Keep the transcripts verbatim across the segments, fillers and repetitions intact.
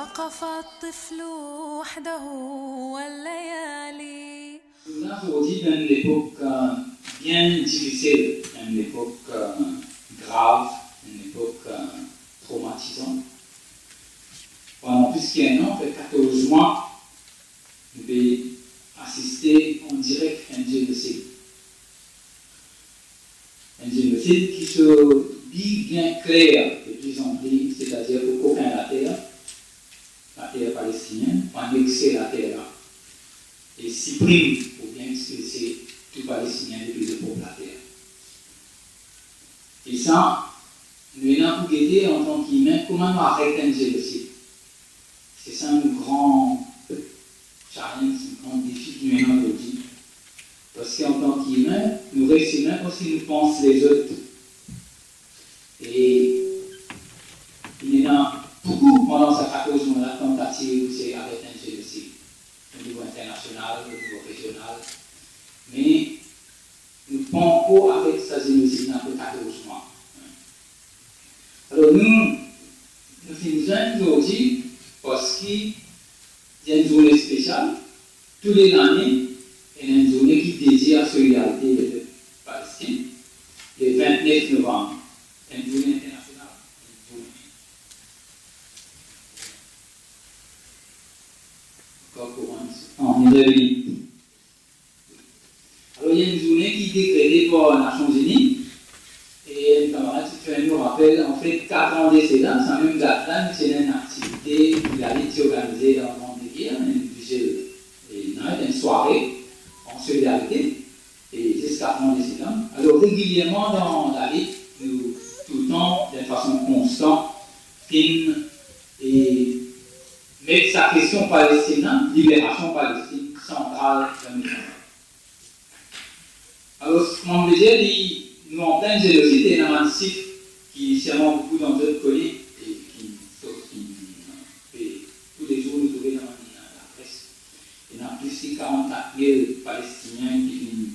وقف الطفل وحده والليالي. Nou la zordi dan enn lepok, euh, bien difisil, enn lepok, euh, grav, enn lepok, euh, tromatizan. Pandan plis ki enn an, fer katorz mwa, nou pe asiste an direk enn zenosid. Enn zenosid ki so bi bien kler de plizanpli, setadir pou kokin later, later palestinien, pou anexe later la, e siprim oubien expilse tou Palestinien depi zot prop later. E sa, nou ena pou gete antan ki imin, kouma nou aret enn zenosid. Se sa nou gran challenge, nou gran defi ki nou ena zordi. Parski antan ki imin, nou res imin parski nou pans lezot. E ena boukou pandan sa katorz mwa la tantativ pou sey aret enn zenosid, o nivo internasional, o nivo rezional. Me nou pankor aret sa zenosid la pou katorz mwa. Alor nou, nou finn zwenn zordi, parski li enn zourne spesial, tou le lane, ena enn zourne ki dedie a solidarite lepep Palestin, le vintnef novam, enn zourne internasional, enn zourne ankor kouran, an, enn zourne Alor, li enn zourne ki dekrete par Nasion Zini, e enn kamarad ti fer nou rapel, anfet, kat an de sela, sa mem dat la, nou ti ena enn aktivite ki David ti organize dan Grande Rivière, enn vigil, e night, enn sware an solidarite, e zis kat an de sela. Alor, regilierman dan David, nou toultan, de fason konstan, finn, e met sa kestion Palestin la, liberasion Palestin, santral dan nou travay. Alor, kouma mo dir, li, nou anplen zenosid, e ena bann sif ki sirman boukou dan zot kone, e ki, ki, ki, e toulezour nou trouve dan bann lapres. Ena plis ki karant-kat mil Palestinien ki finn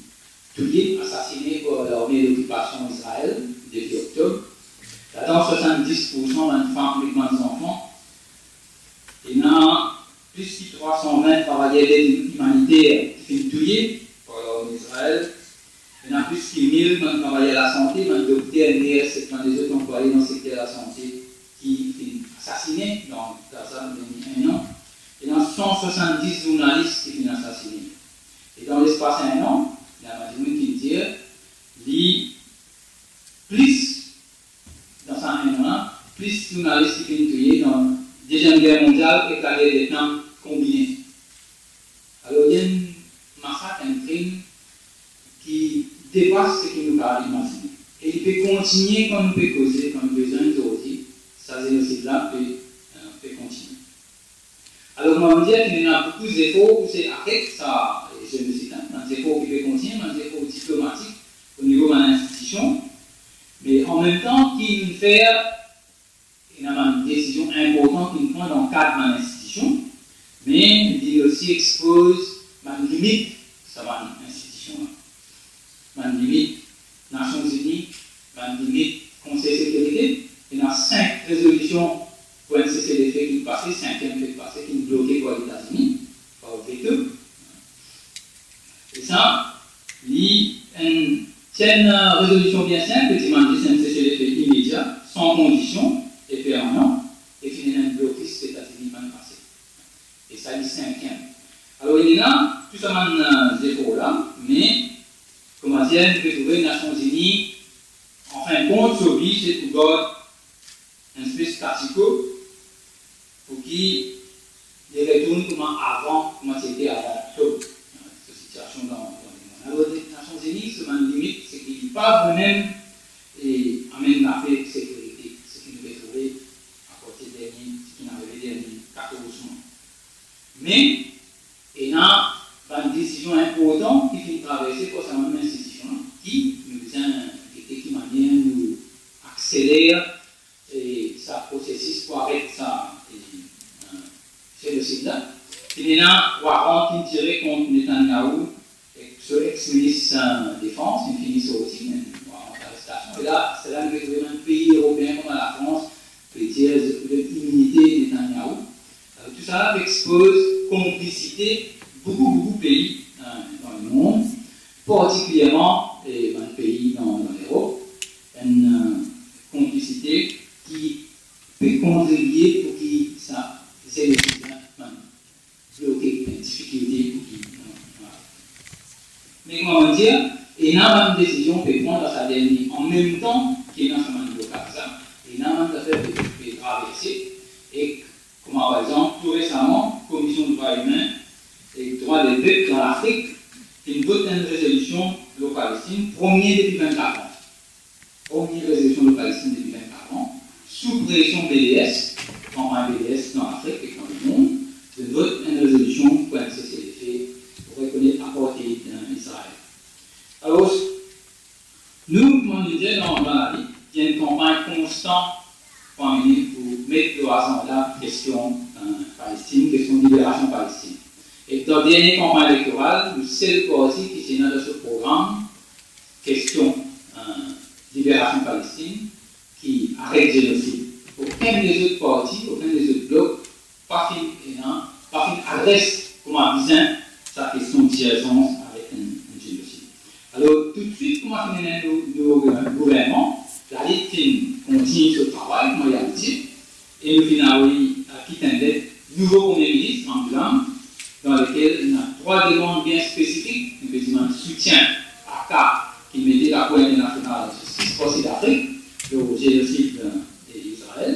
touye, asasine par larme lokipasion Izrael depi oktob. Ladan swasanndis poursan bann fam ek bann zanfan. Ena plis ki trwa san vin travayer led imaniter ki finn touye par larme Izrael. Ena plis ki mil bann travayer lasante, bann dokter, ners ek bann lezot anplwaye dan sekter lasante ki finn asasine dan Gaza dan enn an. Ena san swasanndis zournalis ki finn asasine. E dan lespas enn an, ena bann dimoun ki dir, li plis, dan sa enn an la, plis zournalis ki finn touye dan Deziem Ger Mondial ek Lager Vietnam konbine. Alor, li enn masak, enn krim ki depas seki nou kapav imazine. E li pe kontigne kan nou pe koze, kan nou pe zwenn zordi, sa zenosid la pe, eh, pe kontigne. Alor, mo dir ki ena boukou zefor pou sey aret sa, eh, zenosid la, bann zefor ki pe kontigne, bann zefor diplomatik, o nivo bann institision, me anmemtan ki nou fer, ena bann desizion inportan ki nou pran dan kad bann institision, me li osi expoz bann limit sa bann institision la. Bann limit Nasion Zini, bann limit Konsey Sekirite, ena sink rezolision pou enn seselefe ki pase, sinkiem fek pase, ki bloke par Letazini, par veto. E sa, li enn, ti enn rezolision bien sinp, ki dimann zis enn seselefe imedia, san kondision, e permanan, e fini enn blokis Letazini pann pase. E sa li sinkiem. Alor, ena tou sa bann, eh, zefor la, me, kouma dir, nou pe trouve Nasion Zini, anfinn kont, so bi, se pou gard enn spe statu quo, pou ki li retourn kouma avan, kouma ti ete avan oktob, eh, so sitiasion dan, dan lemonn. Alor, Nasion Zini, so bann limit, seki li pa vremem, eh, amenn lape, sekirite, seki nou pe trouve apartir dernie, seki finn arive dernie katorz mwa. Me, ena bann desizion inportan ki finn traverse par sa bann institision la, ki nou bizin gete ki manier nou akseler, eh, sa prosesis pou aret sa, eh, eh, zenosid la. Finn ena waran ki tire kont Netanyahu ek so ex-minis, eh, defans, finn fini sorti, enn waran darestasion. E la, se la nou trouve bann pei eropeen kouma Lafrans, pe dir zot pou donn iminite Netanyahu. Sa expoz konplisite boukou, boukou pei, eh, dan lemond, partikilierman, eh, bann pei dan, dan Lerop, enn, eh, konplisite ki pe kontribie pou ki sa zenosid la, bann bloke, bann difikilte pou ki, eh, me kouma mo dir, ena bann desizion pe pran dan sa dernie, an mem tan ki ena sa bann blokaz la, ena bann zafer pe, pe traverse, e kouma par exanp, tou resaman, Komisyon Drwa Imin ek Drwa Lepep dan Lafrik finn vot enn rezolision lor Palestin, premie depi vennkat an. Premie rezolision lor Palestin depi vennkat an, sou presion B D S, kanpagn B D S dan Lafrik ek dan lemond, zot vot enn rezolision pou enn seselefe, pou rekonet apartheid Izrael. Alor, nou, kouma nou dir dan, dan lalit, ena enn kanpagn konstan pou amene, pou met lor azanda kestion, eh, Palestin, kestion liberasion Palestin. E dan dernie kanpagn elektoral, nou sel parti ki ti ena dan so program kestion, eh, liberasion Palestin, ki aret zenosid. Okenn lezot parti, okenn lezot blok pa finn ena, pa finn adres kouma bizin sa kestion dirzans avek enn, enn zenosid. Alor, toutswit kouma finn ena nou, nou gouvernman, lalit finn kontign so travay, kouma li abitie, e nou finn avoy, eh, kit enn let nouvo Premie Minis, Andrew Lamb, dan lekel ena trwa demann bien spesifik, nou pe dimann soutien a ka ki mete Lakour Internasional lor sis parti Lafrik, lor zenosid, eh, Izrael.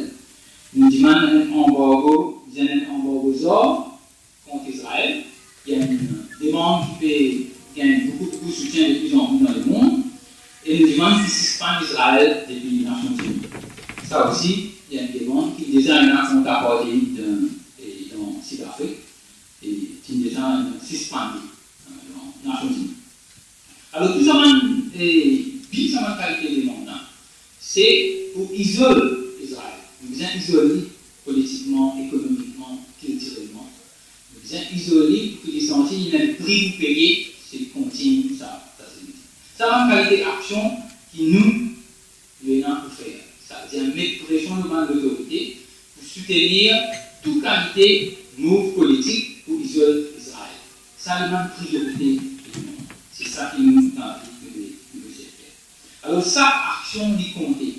Nou dimann enn anbargo, bizin enn anbargo zam kont Izrael, ki enn demann ki pe gagn boukou, boukou soutien de plizanpli dan lemond, e nou dimann ki sispann Izrael depi Nasion Ini. Sa osi, enn demann ki deza ena kont apartheid, eh, dan Sid Afrik, e ki deza ena sispann li, eh, dan Nasion Ini. Alor, tou sa bann, eh, bi sa bann kalite demann la, se pou izol Izrael. Nou bizin izol li politikman, ekonomikman, kiltirelman. Nou bizin izol li pou ki li santi li ena enn pri pou peye si li kontign sa, sa zenosid. Sa bann kalite aksion ki nou, nou ena pou fer. Savedir met presion lor bann lotorite pou soutenir tou kalite mouv politik pou izol Izrael. Sa ena bann priorite pou nou. Se sa ki nou, nou, nou, nou bizin fer. Alor, sak aksion li konte.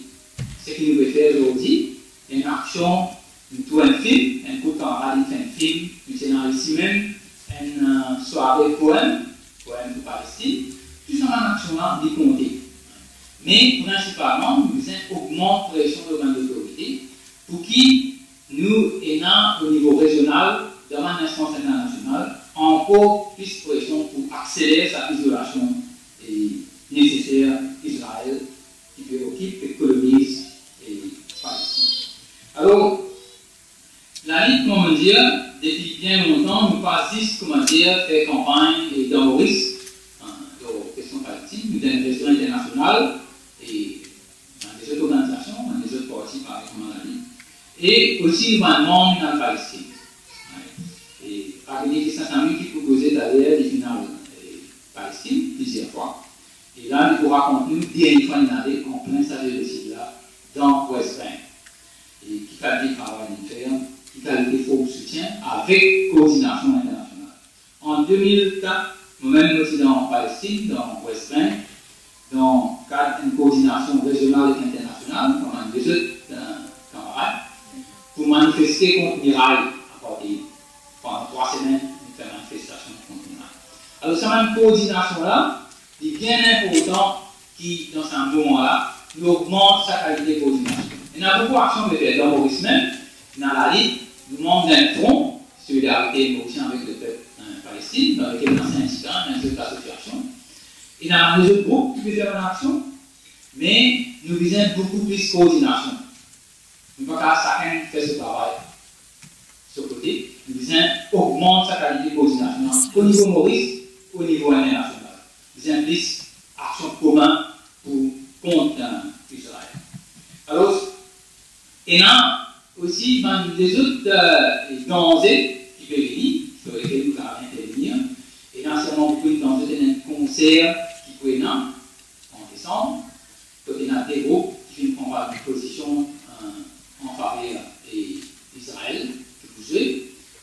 Seki nou pe fer zordi, enn aksion, nou tourn enn fim, enn group kamarad inn fer enn fim, nou ti ena isi mem enn, eh, sware poem, Poem pou Palestin, tou sa bann aksion la, li konte. Me prinsipalman, nou bizin ogmant presion lor bann lotorite pou ki nou ena o nivo rezional, dan bann instans internasional, ankor plis presion pou akseler sa izolasion, eh, neseser Izrael ki pe okip, pe koloniz, eh, Palestin. Alor, lalit, kouma mo dir, depi bien lontan, nou pa zis, kouma dir, fer kanpagn, eh, dan Moris, eh, lor kestion Palestin, nou dan enn rezo internasional, e bann lezot organizasion, bann lezot parti parey kouma lalit, e osi nou bann manm dan Palestin. E pa bliye ki Saint-Samuel ki pou koze taler, li finn al, eh, Palestin plizier fwa. E la, li pou rakont nou dernie fwa li ale anplen sa zenosid la dan West Bank. E ki kalite travay li fer, ki kalite form soutien avek koordinasion internasional. An de mil kat, momem mo ti dan Palestin, dan West Bank, dan kad enn koordinasion rezional ek internasional, kouma enn lezot, eh, kamarad, pou manifeste kont miray apartheid. Pandan trwa semenn, nou fer manifestasion kont miray. Alor, sa bann koordinasion la, li bien inportan ki dan sa moman la, nou ogmant sa kalite koordinasion. Ena boukou aksion pe fer dan Moris mem, ena lalit, nou manm dan enn fron, Solidarite Morisien avek Lepep, eh, Palestin, dan lekel ena sendika, ena zot asosiasion. Ena bann lezot group ki pe fer bann aksion, me nou bizin boukou plis koordinasion. Nou pa kapav sakenn fer so travay so kote, nou bizin ogmant sa kalite koordinasion o nivo Moris, o nivo internasional. Bizin plis aksion komin pou kont, eh, Izrael. Alor, ena osi bann lezot, eh, danze ki pe vini, lor lekel nou kapav intervenir. Ena sirman boukou danze, ena enn konser ki pou ena an desanm, kot ena de group ki finn pran par pozision, eh, an faver, eh, Izrael, ki pou zwe,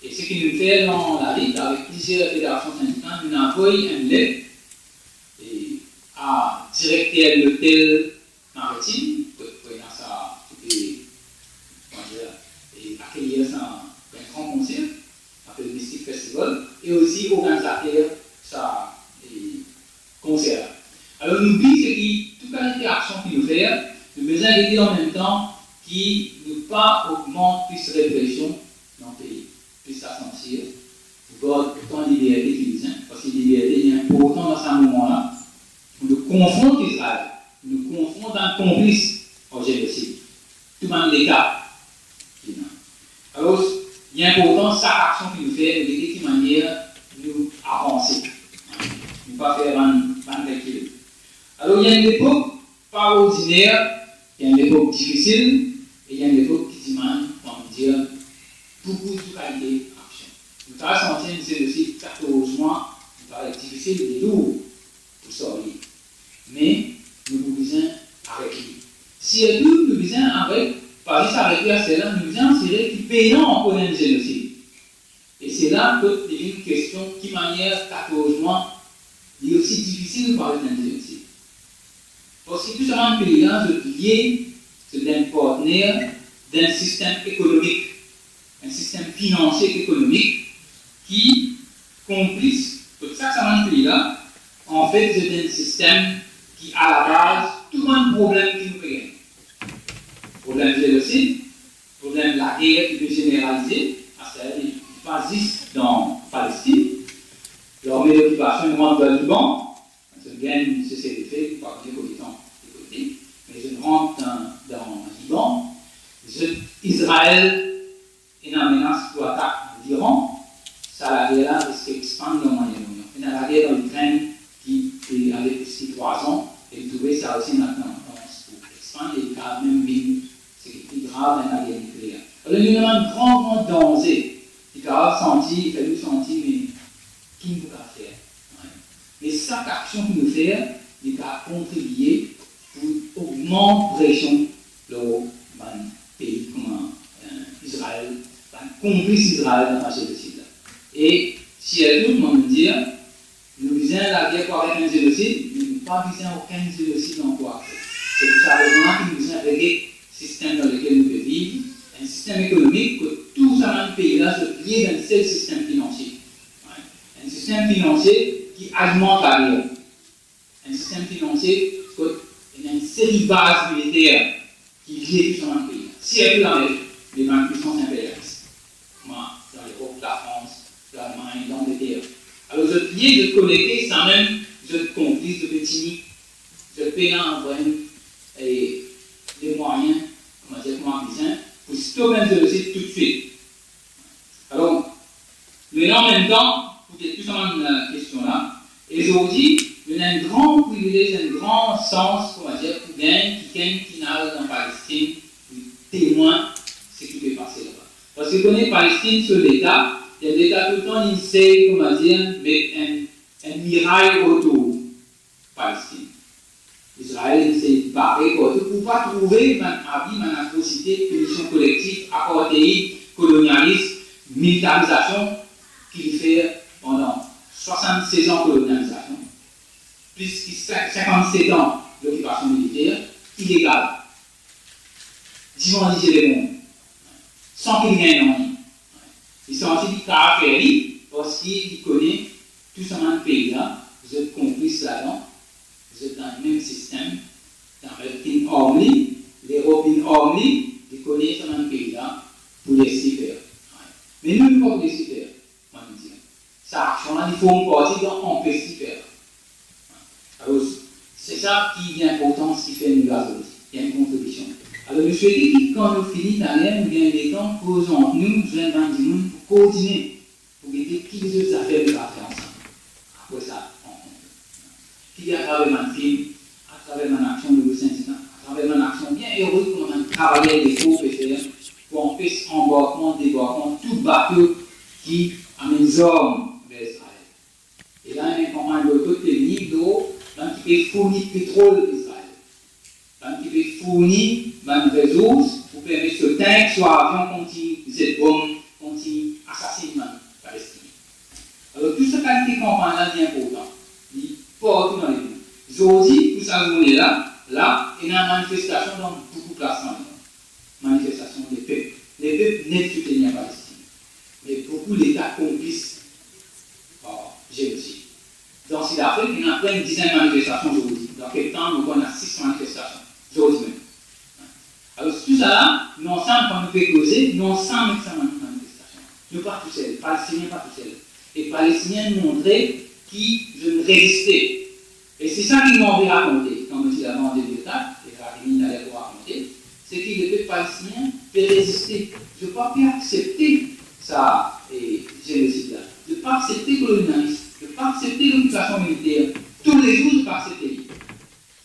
e Ki nou fer dan lavil avek plizier federasion sindikal, nou avoy enn let, e, a direkter lotel maritim, kot pou ena sa, pou, koman dir, e, akeyir sa, enn gran konser, apel Mystic Festival, e osi organizater sa, e, konser la. Alor, nou bi, se ki tou kalite aksion ki nou fer, nou bizin gete an mem tan ki nou pa ogmant plis represion dan pei, plis lasansir, pou gard otan liberte ki bizin, parski liberte li inportan dan sa moman la, pou nou konfront Izrael, pou nou konfront bann konplis ar zenosid. Tou bann leta ki ena. Alor, li inportan sak aksion ki nou fer, nou gete ki manier nou avanse. Nou pa fer bann, bann rekil. Alor, li enn lepok pa ordiner, li enn lepok difisil, e li enn lepok ki dimann, kouma nou dir, boukou tou kalite aksion. Nou pa santi enn zenosid katorz mwa, li pa difisil, li lour pou sorti. Me nou pou bizin aret li. Sirtou, nou bizin aret, pa zis aret li aster la, nou bizin asire ki pena ankor enn zenosid. E se la kot li vinn kestion ki manier katorz mwa li osi difisil pou aret enn zenosid. Parski tou sa bann pei la, zot lie, zot enn partner dan enn sistem ekonomik, enn sistem finansie ek ekonomik ki konplis kot sak sa bann pei la, anfet, zot enn sistem ki alabaz tou bann problem ki nou pe gagn. Problem zenosid, problem lager ki pe zeneralize, aster li pa zis dan Palestin. Larme lokipasion rant dan Liban, zot gagn seselefe, pa kone konbien tan li kote, me zot rant dan, dan Liban. Zot, Izrael ena menas pou atak Liran, sa lager la riske ekspann dan Moyen Orient. Ena lager dan Ikrenn ki pe ale plis ki trwa an, e li trouve sa osi ena tandans pou ekspann, e li kapav mem vinn seki pli grav, enn lager nikleer. Alor, li ena enn gran, gran danze. Li kapav santi, li fer nou santi, me ki nou pou kapav fer? Me sak aksion ki nou fer, li kapav kontribie pou ogmant presion lor bann pei kouma, eh, Izrael, bann konplis Izrael dan sa zenosid la. E sirtou, kouma mo dir, nou bizin lager pou aret enn zenosid, me nou pa bizin okenn zenosid ankor apre. Se pou sa rezon la ki nou bizin reget sistem dan lekel nou pe viv, enn sistem ekonomik kot tou sa bann pei la zot lie dan enn sel sistem finansie. Enn sistem finansie ki alimant lager. Enn sistem finansie kot ena enn seri baz militer ki lie tou sa bann pei la, sirtou Lamerik, me bann pwisans inperialis, kouma dan Lerop, Lafrans, Lalmagn, Langleter. Alor, zot lie, zot konekte, samem zot konplis, zot pe tini, zot pena, eh, lemwayin, kouma dir, kouma bizin, pou stop enn zenosid toutswit. Alor, nou ena anmemtan pou get tou sa bann, eh, kestion la, e zordi, nou ena enn gran privilez, enn gran sans, kouma dir, pou gagn kikenn ki'nn al dan Palestin pou temwin seki pe pase laba. Parski, kone, Palestin, so leta, leta toultan li sey, kouma dir, met enn, enn miray otour Palestin. Izrael inn sey bare partou pou pa trouve bann abi, bann atrosite, pinision kolektif, apartheid, kolonialis, militarizasion ki li fer pandan swasann-sez an kolonializasion, plis ki sink, sinkant-set an lokipasion militer ilegal, divan lizie lemond, san ki li gagn nanye. Li santi li kapav fer li, parski li kone tou sa bann pei la, zot konplis ladan, zot dan mem sistem, Lamerik inn arm li, Lerop inn arm li, li kone sa bann pei la pou les li fer. Me nou, nou pa pou les li fer, mo dir. Sa aksion la, li form parti dan anpes li fer. Alor, se sa ki inportan, ki fer nou la zordi, li enn kontribision. Alor, nou swete ki kan nou fini taler, nou gagn letan koz ant nou, zwenn bann dimoun pou koordine, pou gete ki lezot zafer nou kapav fer ansam. Apre sa, rankont. Ki atraver bann fim, atraver bann aksion nou sindika, atraver bann aksion bien eroik kouma bann travayer lefo pe fer pou anpes anbarkman, debarkman tou bato ki amenn zarm ver Izrael. E la, ena enn kanpagn boykot pe vini lor bann ki pe fourni petrol Izrael, bann ki pe fourni bann rezours pou permet so tank, so avion kontign zet bonm, kontign asasinn bann kanpagn la li inportan. Li partou dan lemond. Zordi, pou sa zourne la, la, ena manifestasion dan boukou plas dan lemond. Manifestasion lepep. Lepep net soutenir Palestin. Me boukou Leta konplis, a, zenosid. Dan Sidafrik, ena pre enn dizenn manifestasion zordi. Dan Cape Town, nou konn ena sis manifestasion zordi mem. Alor, tou sa la, nou ansam, kan nou pe koze, nou ansam ek sa bann manifestasion. Nou pa tousel, Palestinien pa tousel. E Palestinien montre ki zot reziste. E se sa ki nou anvi rakonte, kan nou ti laba an de mil kat, e Vladimir taler pou rakonte, se ki lepep palestinien pe reziste. Zot pa pe aksepte sa, e, zenosid la. Zot pa aksepte kolonialis. Zot pa aksepte lokipasion militer. Toulezour, zot pa aksepte li.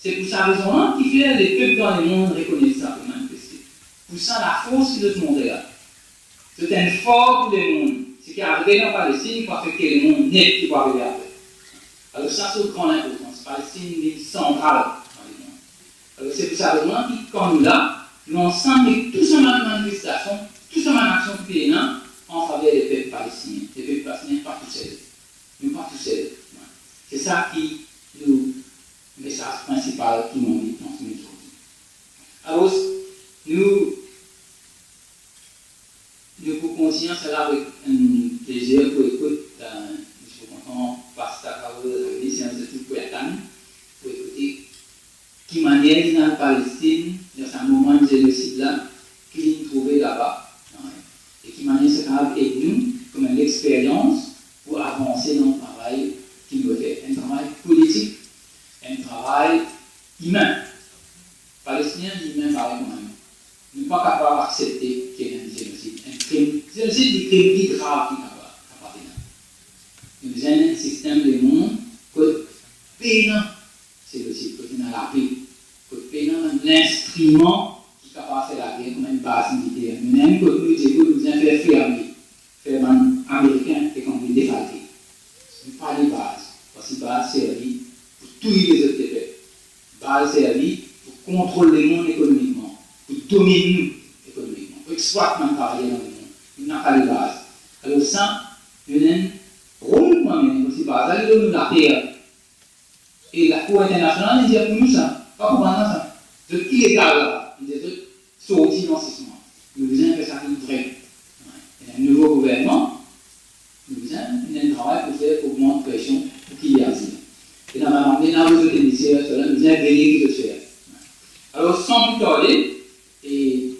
Se pou sa rezon la ki fer lepep dan lemond rekonet sa pou manifeste. Pou sa lafors ki zot montre la. Zot enn far pou lemond. Seki arive dan Palestin, pou afekte lemond net, ki pou arive apre. Alor sa, se gran inportans. Palestin vinn santral dan lemond. Alor se pou sa rezon la ki kan nou la, nou ansam ek tou sa bann manifestasion, tou sa bann aksion ki pe ena an faver lepep palestinien. Lepep palestinien pa tousel. Nou pa tousel. Se sa ki nou mesaz prinsipal ki nou anvi transmet zordi. Alor, nou, nou pou kontign sa la avek enn plezir pou ekout, eh, nou ti kontan pas Carole Rene, se enn tou pou atann, pou ekoute ki manier li al Palestin dan sa moman zenosid la, ki li trouve laba, e ki manier sa kapav ed nou kouma enn lexperyans pou avanse dan travay ki nou pe fer, enn travay politik, enn travay imin. Palestinien li imin parey kouma nou. Nou pa kapav aksepte ki ena enn zenosid, enn krim. Zenosid, li krim pli grav ki kapav, kapav ena. Nou bizin enn sistem lemond kot pena zenosid, kot ena lape, kot pena bann linstriman ki kapav fer lager kouma enn baz militer. Nou ena enn kot nou, Diego, nou bizin fer ferme, fer bann Amerikin ek Angle defalke. Nou pa le baz, parski baz servi pou touy lezot lepep. Baz servi pou kontrol lemond ekonomikman, pou dominn nou ekonomikman, pou explwat bann travayer dan lemond. Nou napa le baz. Alor sa, nou ena enn rol pou amenn, parski baz la, li donn nou laper. E Lakour Internasional, li dir pou nou sa, pa pou bann la sa. Zot ilegal la, li dir zot sorti dan sis mwa. Nou bizin fer sa vinn vre. Ena enn nouvo gouvernman, nou bizin, nou ena enn travay pou fer pou ogmant presion pou ki li azir. E la, madam, ena zot emisyer, sa la, nou bizin veye ki zot fer. Alor, san pli tarde, e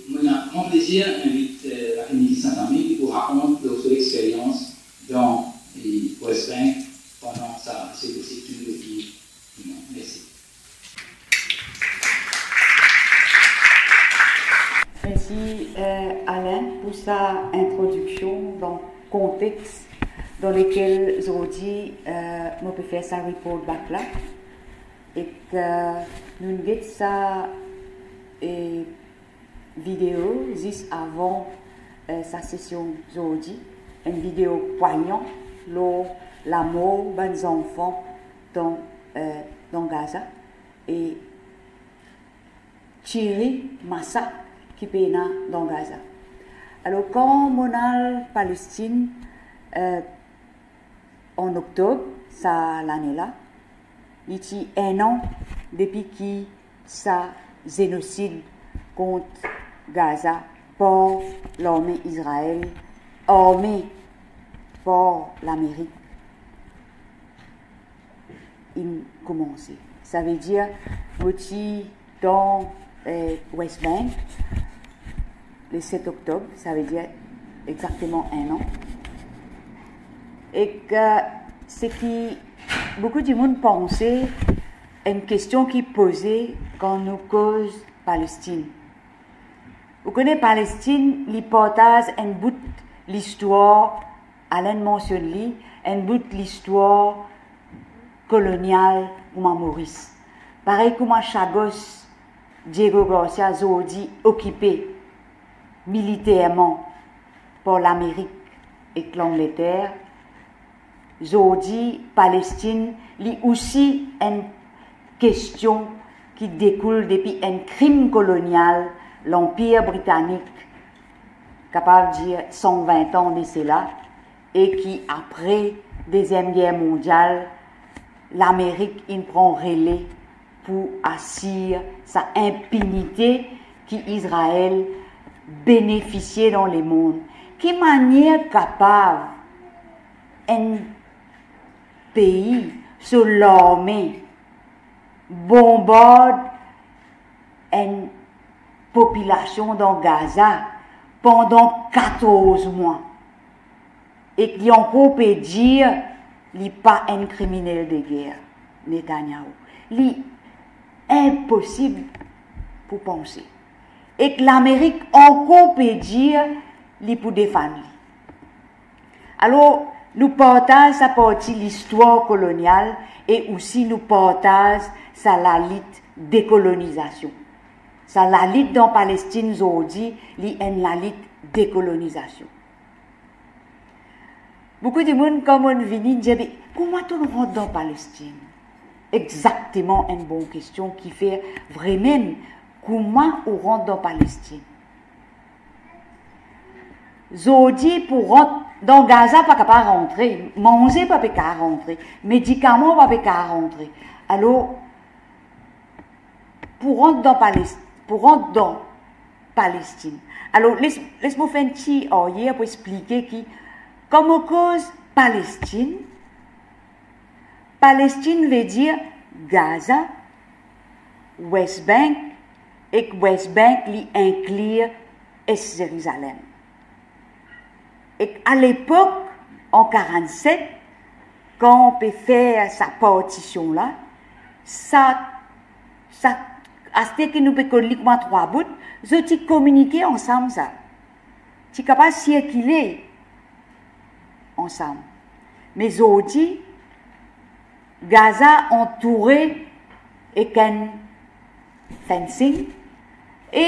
mo ena gran plezir invit, eh, Lakominote Saint-Amour ki pou rakont lor so lexperyans dan, eh, West Bank pandan sa, se, se tou depi Mersi. Mersi, eh, Alain, pou sa introdiksion dan kontex dan lekel zordi, eh, mo pe fer sa report back la. Ek, eh, nou'nn get sa, eh, video zis avan, eh, sa sesion zordi, enn video pwagnan lor lamor bann zanfan dan, eh, dan Gaza e tire, masak ki pena dan Gaza. Alor, kan mo'nn al Palestin, eh, an oktob sa lane la, li ti enn an depi ki sa zenosid kont Gaza par larme Izrael, arme par Lamerik, inn koumanse. Savedir, mo ti dan, eh, West Bank, le set oktob, savedir exakteman enn an. Ek, eh, seki boukou dimoun panse, enn kestion ki poze kan nou koz Palestin. Ou kone Palestin, li partaz enn bout listwar, Alain mansionn li, enn bout listwar kolonial kouma Moris. Parey kouma Chagos, Diego Garcia zordi okipe militerman par Lamerik ek Langleter, zordi Palestin, li osi enn kestion ki dekoul depi enn krim kolonial Lanpir Britanik, kapav dir san vin an de sela, e ki apre Deziem Ger Mondial, Lamerik inn pran rele pou asir sa inpinite ki Izrael benefisie dan lemond. Ki manier kapav enn pei, so larme, bonbard enn popilasion dan Gaza pandan katorz mwa, ek li ankor pe dir li pa enn kriminel de ger, Netanyahu. Li inposib pou panse. Ek Lamerik ankor pe dir li pou defann li. Alor, nou partaz sa parti listwar kolonial e osi nou partaz sa lalit dekolonizasion. Sa lalit dan Palestinn zordi, li enn lalit dekolonizasion. Boukou dimoun, kan monn vini, dir, "Be, kouma to'nn rant dan Palestinn?" Exakteman enn bon kestion ki fer vremem, kouma ou rant dan Palestinn? Zordi, pou rant dan Gaza, pa kapav rantre, manze pa pe kapav rantre, medikaman pa pe kapav rantre. Alor, pou rant dan Pales-, pou rant dan Palestinn. Alor, les, les mo fer enn ti aryer pou explike ki, kan mo koz Palestinn, Palestinn ve dir Gaza, West Bank, ek West Bank li inklir Es Zerizalem. Ek alepok, an karannset, kan pe fer sa partision la, sa, sa, aster ki nou pe konn li kouma trwa bout, zot ti kominike ansam sa. Ti kapav sirkile ansam. Me zordi, Gaza antoure ek enn fencing e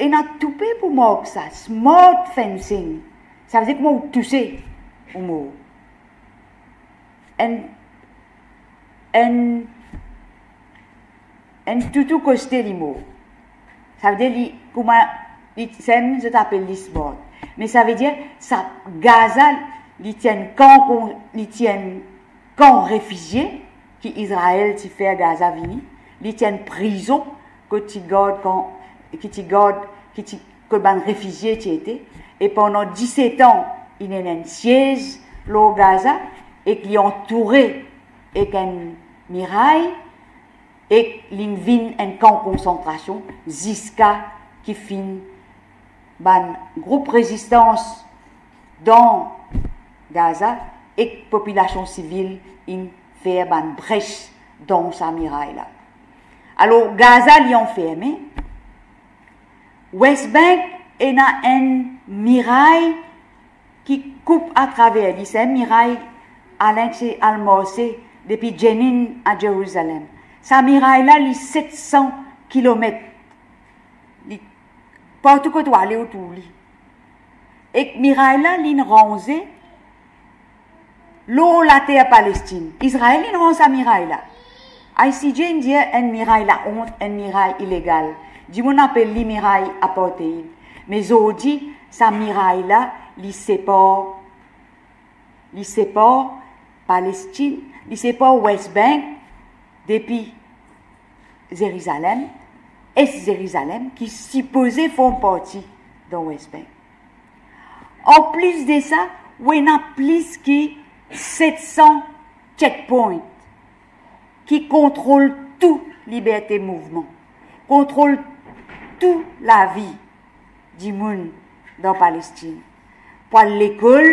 ena toupe pou mark sa, smart fencing. Savedir kouma ou touse, ou mor. Enn, enn, enn toutou koste li mor. Savedir li, kouma li, sa mem zot apel li smart. Me savedir sa Gaza, li ti enn kan kon-, li ti enn kan refizie ki Izrael ti fer Gaza vini, li ti enn prizon kot ti gard kan, ki ti gard, ki ti, kot bann refizie ti ete, e pandan diset an, inn ena enn siez lor Gaza, ek li antoure ek enn miray, ek linn vinn enn kan konsantrasion ziska ki finn bann group rezistans dan Gaza ek popilasion sivil inn fer bann bres dan sa miray la. Alor, Gaza li anferme, West Bank ena enn miray ki koup atraver li, se enn miray Alain ti al marse depi Jenin a Zerizalem. Sa miray la, li set san kilomet. Li, partou kot ou ale, ou trouv li. Ek miray la, linn ranze lor later Palestinn. Izrael inn ranz sa miray la. I C J inn dir enn miray laont, enn miray ilegal. Dimoun apel li miray apartheid. Me zordi, sa miray la, li separ, li separ Palestinn, li separ West Bank depi Zerizalem, Es Zerizalem, ki sipoze form parti dan West Bank. Anplis de sa, ou ena plis ki set san checkpoint ki kontrol tou liberte mouvman, kontrol tou lavi dimoun dan Palestinn. Pou al lekol,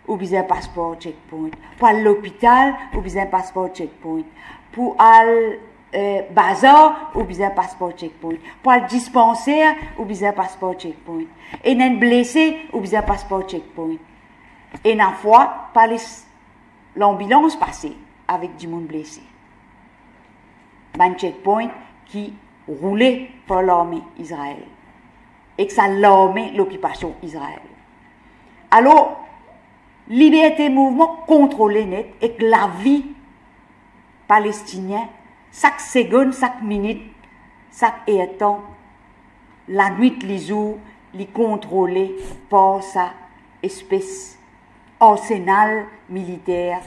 ou bizin pas par checkpoint. Pou al lopital, ou bizin pas par checkpoint. Pou al, eh, bazar, ou bizin pas par checkpoint. Pou al dispanser, ou bizin pas par checkpoint. Ena enn blese, ou bizin pas par checkpoint. Ena fwa, pa les lanbilans pase avek dimoun blese. Bann checkpoint ki roule par larme Izrael ek sa larme lokipasion Izrael. Alor, liberte mouvman kontrole net ek lavi Palestinien, sak segonn, sak minit, sak ertan, lanwit, lizour, li kontrole par sa espes arsenal militer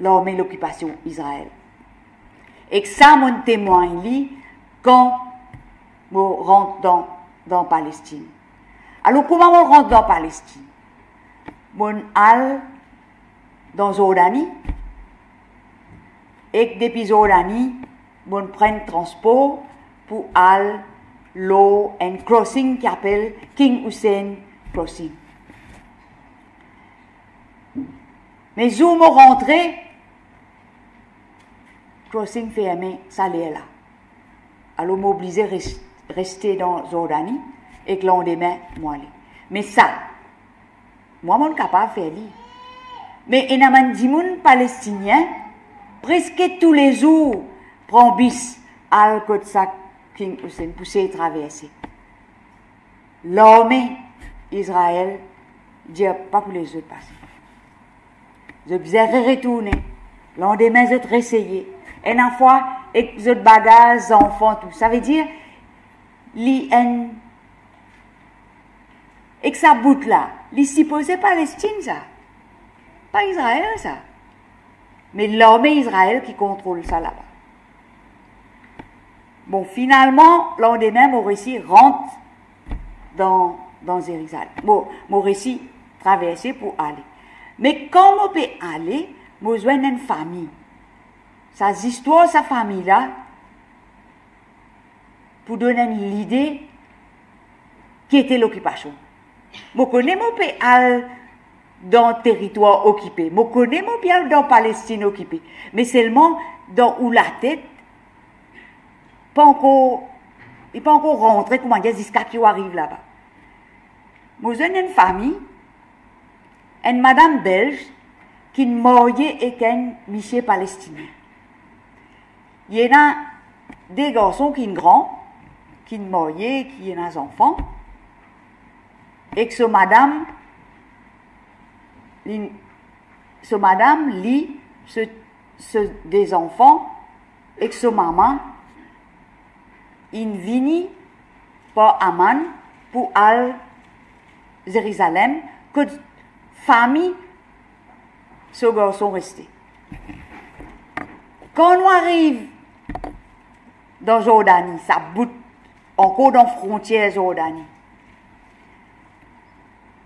larme lokipasion Izrael. Ek sa, mo'nn temwagn li kan mo rant dan, dan Palestin. Alor, kouma mo rant dan Palestin? Mo'nn al dan Zordani, ek depi Zordani, mo'nn pran transpor pou al lor enn crossing ki apel King Hussein Crossing. Me zour mo rantre, crossing ferme sa ler la. Alor, mo oblize res-, reste dan Zordani, ek landime, mo ale. Me sa, mwa, mo'nn kapav fer li. Me ena bann dimoun Palestinien, preske toulezour, pran bis, al kot sa King Hussein pou sey traverse. Larme Izrael dir pa pou les zot pase. Zot bizin re-, retourne. Landime, zot reseye. Ena fwa, ek zot bagaz, zanfan, tou. Savedir, li enn, ek sa bout la, li sipoze Palestin, sa. Pa Izrael, sa. Me larme Izrael ki kontrol sa laba. Bon, finalman, landime, mo resi rant dan, dan Zerizalem. Mo, mo resi traverse pou ale. Me kan mo pe ale, mo zwenn enn fami. Sa zistwar sa fami la, pou donn enn lide ki ete lokipasion. Mo kone mo pe al dan teritwar okipe. Mo kone mo pe al dan Palestin okipe. Me selman dan ou latet, pa ankor, li pa ankor rantre, koumadir, ziska ki ou ariv laba. Mo zwenn enn fami, enn madam Belz ki'nn marye ek enn misie Palestinien. Li ena de garson ki'nn gran, ki'nn marye, ki ena zanfan, ek so madam, li, so madam, li, so, so de zanfan, ek so mama, inn vini par Amman pou al Zerizalem, kot fami so garson reste. Kan nou ariv dan Zordani, sa bout, ankor dan frontier Zordani,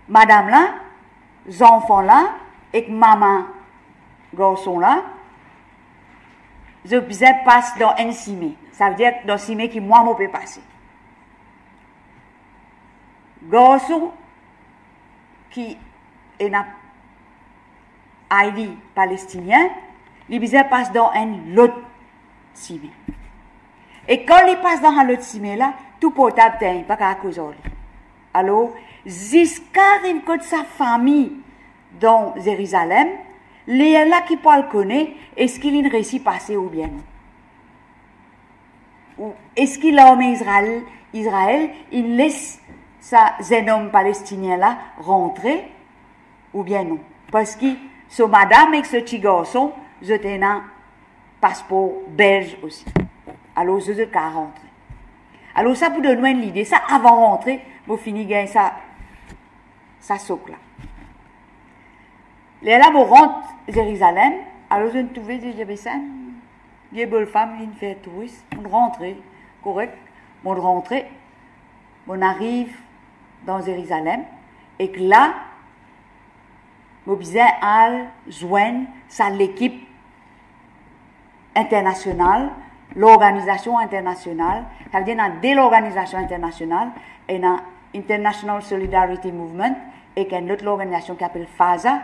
madam la, zanfan la, ek mama garson la, zot bizin pas dan enn sime. Savedir dan sime ki mwa mo pe pase. Garson ki ena ID Palestinien, li bizin pas dan enn lot sime. E kan li pas dan sa lot sime la, tou portab tegn, pa kapav koz ar li. Alor, ziska ariv kot sa fami dan Zerizalem, lerla ki pou al kone eski li'nn resi pase oubien non. Ou eski larme Izrael, Izrael inn les sa zennom Palestinien la rantre oubien non? Parski so madam ek so ti garson, zot ena paspor Belz osi. Alor, zot, zot kapav rantre. Alor, sa pou donn nou enn lide. Sa avan rantre, mo fini gagn sa, sa sok la. Lerla mo rant Zerizalem, alor zot trouve, dir, be sa, vieille bonne femme, li inn fer touris. Mo rantre, korek, mo rantre, mo ariv dan Zerizalem, ek la, mo bizin al zwenn sa lekip internasional, lorganizasion internasional, savedir ena de lorganizasion internasional, ena International Solidarity Movement, ek enn lot lorganizasion ki apel FASA,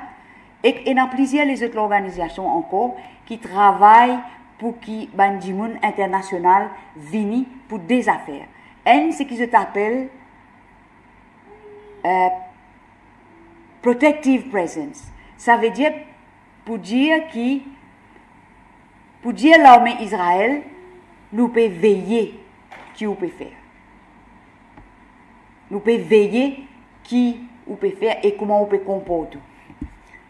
ek ena plizier lezot lorganizasion ankor ki travay pou ki bann dimoun internasional vini pou de zafer. Enn, seki zot apel, eh, protective presence. Savedir, pou dir ki, pou dir larme Izrael, nou pe veye ki ou pe fer. Nou pe veye ki ou pe fer e kouma ou pe konport ou.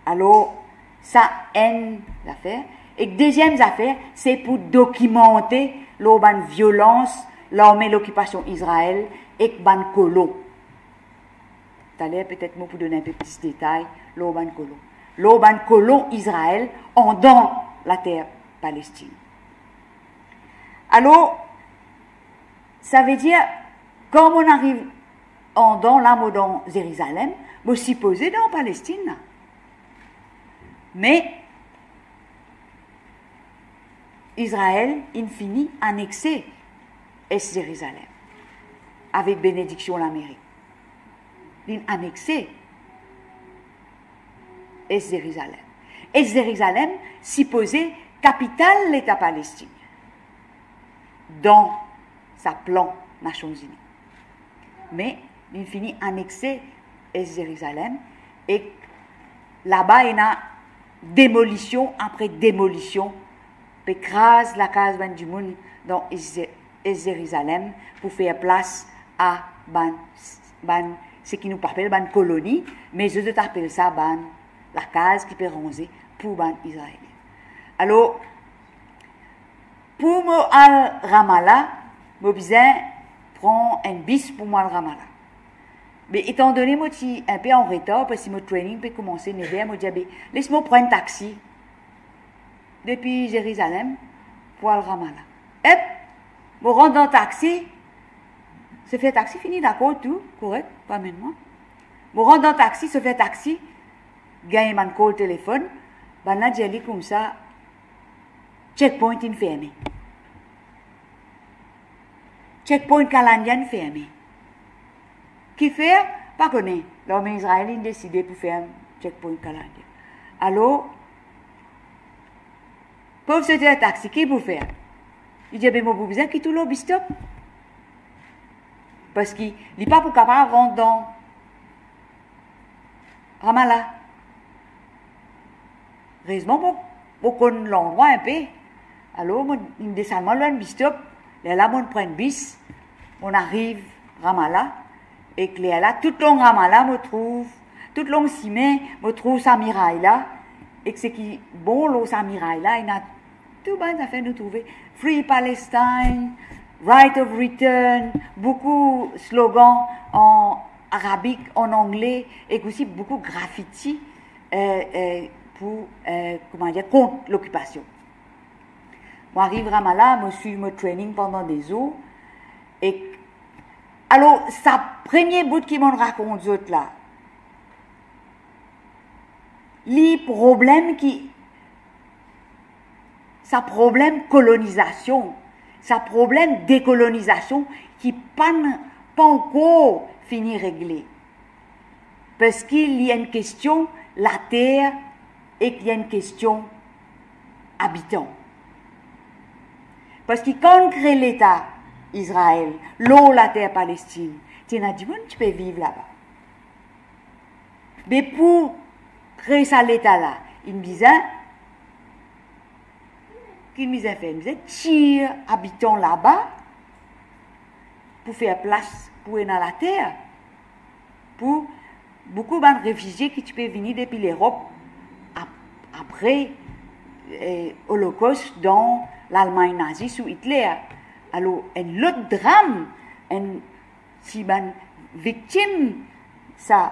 Alor, sa enn zafer. Ek deziem zafer, se pou dokimante lor bann violans larme lokipasion Izrael ek bann kolon. Taler petet mo pou donn inpe plis detay lor bann kolon. Lor bann kolon Izrael andan later Palestin. Alor, savedir, kan mo ariv andan la, mo dan Zerizalem, mo sipoze dan Palestin la. Me Izrael inn fini anexe Es Zerizalem avek benediksion Lamerik. Linn anexe Es Zerizalem. Es Zerizalem sipoze kapital Leta Palestin dan sa plan Nasion Zini. Me linn fini anexe Es Zerizalem, ek laba ena demolision apre demolision, pe kraz lakaz bann dimoun dan Es-, Es Zerizalem pou fer plas a bann, bann, seki nou pa apel bann koloni, me zot, zot apel sa bann lakaz ki pe ranze pou bann Izraelien. Alor, pou mo al Ramala, mo bizin pran enn bis pou mo al Ramala. Me etandone mo ti inpe an retar, parski mo training pe koumanse nev er, mo dir, "Be, les mo pran enn taxi depi Zerizalem pou al Ramala." Ep, mo rant dan taxi, sofer taxi fini dakor tou, korek, pou amenn mwa. Mo rant dan taxi, sofer taxi gagn bann kol telefonn, bannla dir li koumsa, "Checkpoint inn ferme. Checkpoint Kalandia inn ferme." Kifer? Pa kone. Larme Izrael inn deside pou ferm checkpoint Kalandia. Alor, pov sofer taxi, ki pou fer? Li dir, "Be, mo pou bizin kit ou lor bistop." Parski li pa pou kapav rant dan Ramala. Rezman, mo, mo konn landrwa inpe. Alor, mo desann mwa lor enn bistop. Lerla, mo pran enn bis, mo ariv Ramala. Ek lerla, toutlong Ramala, mo trouv, toutlong sime, mo trouv sa miray la. Ek seki bon lor sa miray la, ena tou bann zafer nou trouve, Free Palestine, Right of Return, boukou slogan an arabik, an angle, ek osi boukou grafiti, eh, eh, pou, eh, kouma dir, kont lokipasion. Mo ariv Ramala, mo swiv mo training pandan de zour, ek alor, sa premie bout ki mo rakont zot la, li problem ki, sa problem kolonizasion, sa problem dekolonizasion ki pa'nn, pa ankor fini regle. Parski li enn kestion later ek li enn kestion abitan. Parski kan kre Leta Izrael lor later Palestin, ti ena dimoun ti pe viv laba. Me pou kre sa Leta la, inn bizin, ki inn bizin fer? Inn bizin tir abitan laba pou fer plas pou ena later pou boukou bann refizie ki ti pe vini depi Lerop ap-, apre, eh, Olokost dan Lalmagn nazi sou Hitler. Alor, enn lot dram, enn ti bann viktim sa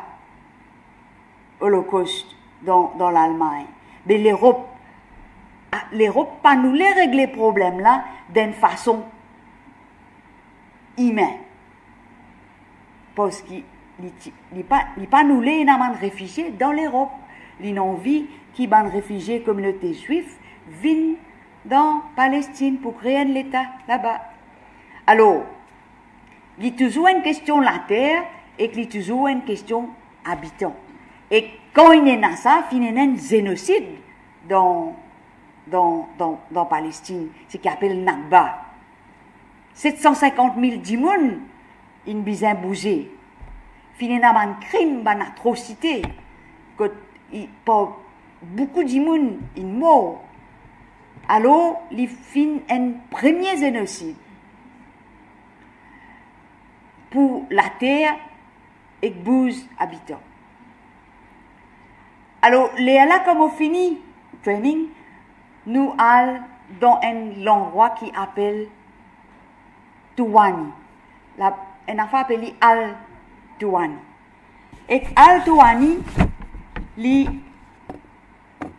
Olokost dan, dan Lalmagn. Me Lerop, a, Lerop pa'nn oule regle problem la dan enn fason imin. Parski li ti, li pa, li pa'nn oule ena bann refizie dan Lerop. Linn anvi ki bann refizie kominote Zwif vinn dan Palestin pou kre enn Leta laba. Alor, li touzour enn kestion later ek li touzour enn kestion abitan. E kan inn ena sa, finn ena enn zenosid dan, dan, dan, dan Palestin, seki apel Nakba. Set san sinkant mil dimoun inn bizin bouze. Finn ena bann krim, bann atrosite, kot i, pa, boukou dimoun inn mor. Alor, li finn enn premie zenosid pou later ek bouz abitan. Alor, lerla kan mo fini training, nou al dan enn landrwa ki apel Touani. La, ena fwa apel li Al Touani. Ek Al Touani, li,